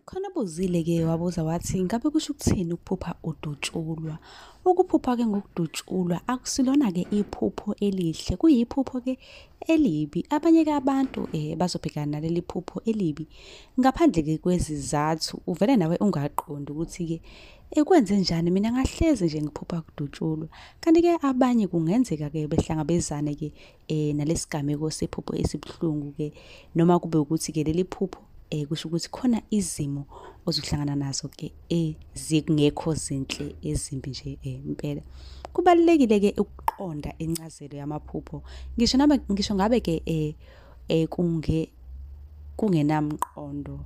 Khona obuzile-ke wabuza wathi, ngabe kusho ukuthini ukuphupha udutshulwa? Ukuphupha-ke ngokudutshulwa akusilona-ke iphupho elihle, kuyiphupho-ke elibi. Abanye-ke abantu bazobhekana naleli phupho elibi ngaphandle-ke kwezizathu, uvele nawe ungaqondi ukuthi-ke kwenzenjani mina ngahlezi nje ngiphupha kudutshulwa. Kanti-ke abanye kungenzeka-ke behlangabezane-ke nalesi gameko sephupho esibuhlungu-ke, noma kube ukuthi-ke leli phupho kusho ukuthi khona izimo ozohlangana nazo-ke ezingekho zinhle, ezimbi nje impela. Kubalulekile-ke ukuqonda incazelo yamaphupho, ngisho noma ngisho ngabe-ke kungenamqondo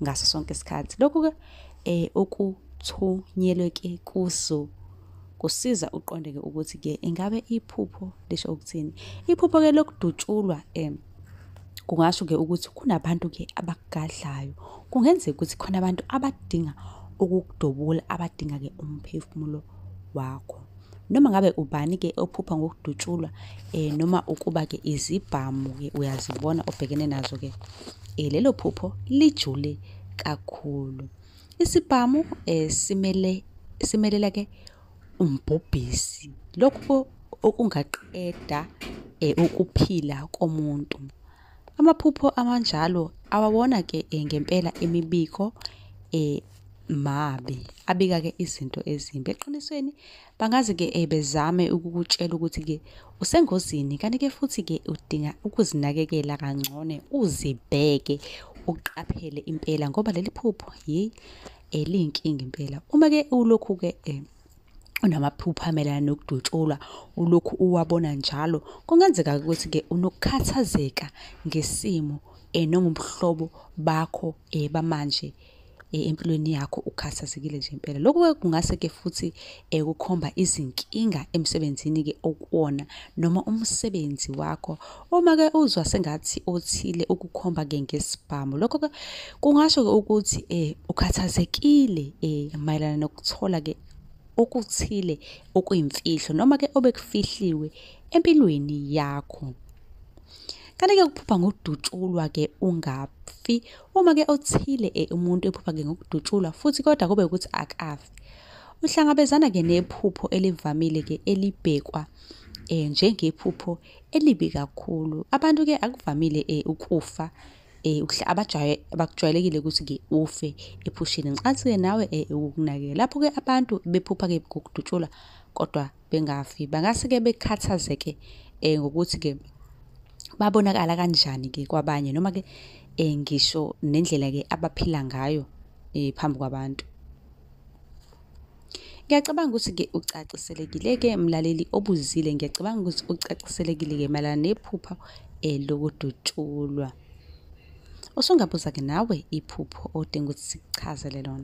ngaso sonke isikhathi. Lokhu-ke okuthunyelwe-ke kuso kusiza uqonde-ke ukuthi-ke ingabe iphupho lisho ukuthini. Iphupho-ke lokudutshulwa kungasho-ke ukuthi kunabantu-ke abakugadlayo. Kungenzeka ukuthi khona abantu abadinga ukukudubula, abadinga-ke umphefumulo wakho. Noma ngabe ubani-ke ophupha ngokudutshulwa noma ukuba-ke izibhamu-ke uyazibona obhekene nazo-ke, lelo phupho lijule kakhulu. Isibhamu simelela-ke umbhubhisi, lokhu okungaqeda ukuphila komuntu. Amaphupho amanjalo awawona-ke ngempela imibiko mabi, abika-ke izinto ezimbi. Eqinisweni bangaze-ke bezame ukukutshela ukuthi-ke usengozini, kanti-ke futhi-ke udinga ukuzinakekela kangcono, uzibheke, uqaphele impela ngoba leli phupho hheyi liyinkinga impela. Uma-ke ulokhu-ke unamaphupho amayelana nokudutshulwa, ulokhu uwabona njalo, kungenzeka ukuthi-ke unokukhathazeka ngesimo noma ubuhlobo bakho bamanje empilweni yakho, ukhathazekile nje impela. Lokhu-ke kungase-ke futhi kukhomba izinkinga emsebenzini-ke okuwona noma umsebenzi wakho. Uma-ke uzwa sengathi othile ukukhomba-ke ngesibhamu, lokho-ke kungasho-ke ukuthi ukhathazekile mayelana nokuthola-ke okuthile okuyimfihlo noma-ke obekufihliwe empilweni yakho. Kanti-ke ukuphupha ngokudutshulwa-ke ungafi, uma-ke othile umuntu ephupha-ke ngokudutshulwa futhi kodwa kube ukuthi akafi, uhlangabezana-ke nephupho elivamile-ke elibhekwa njengephupho elibi kakhulu. Abantu-ke akuvamile ukufa, abakujwayelekile ukuthi-ke ufe ephusheni. Ngicabanga nawe ukunakekela. Lapho-ke abantu bephupha-ke ngokudutshulwa kodwa bengafi, bangase-ke bekhathazeke ngokuthi-ke babonakala kanjani-ke kwabanye, noma-ke ngisho nendlela-ke abaphila ngayo phambi kwabantu. Ngiyacabanga ukuthi-ke ucaciselekile-ke mlaleli obuzile, ngiyacabanga ukuthi ucaciselekile-ke mayelana nephupho lokudutshulwa. Usungabuza-ke nawe iphupho odinga ukuthi sikuchazele lona.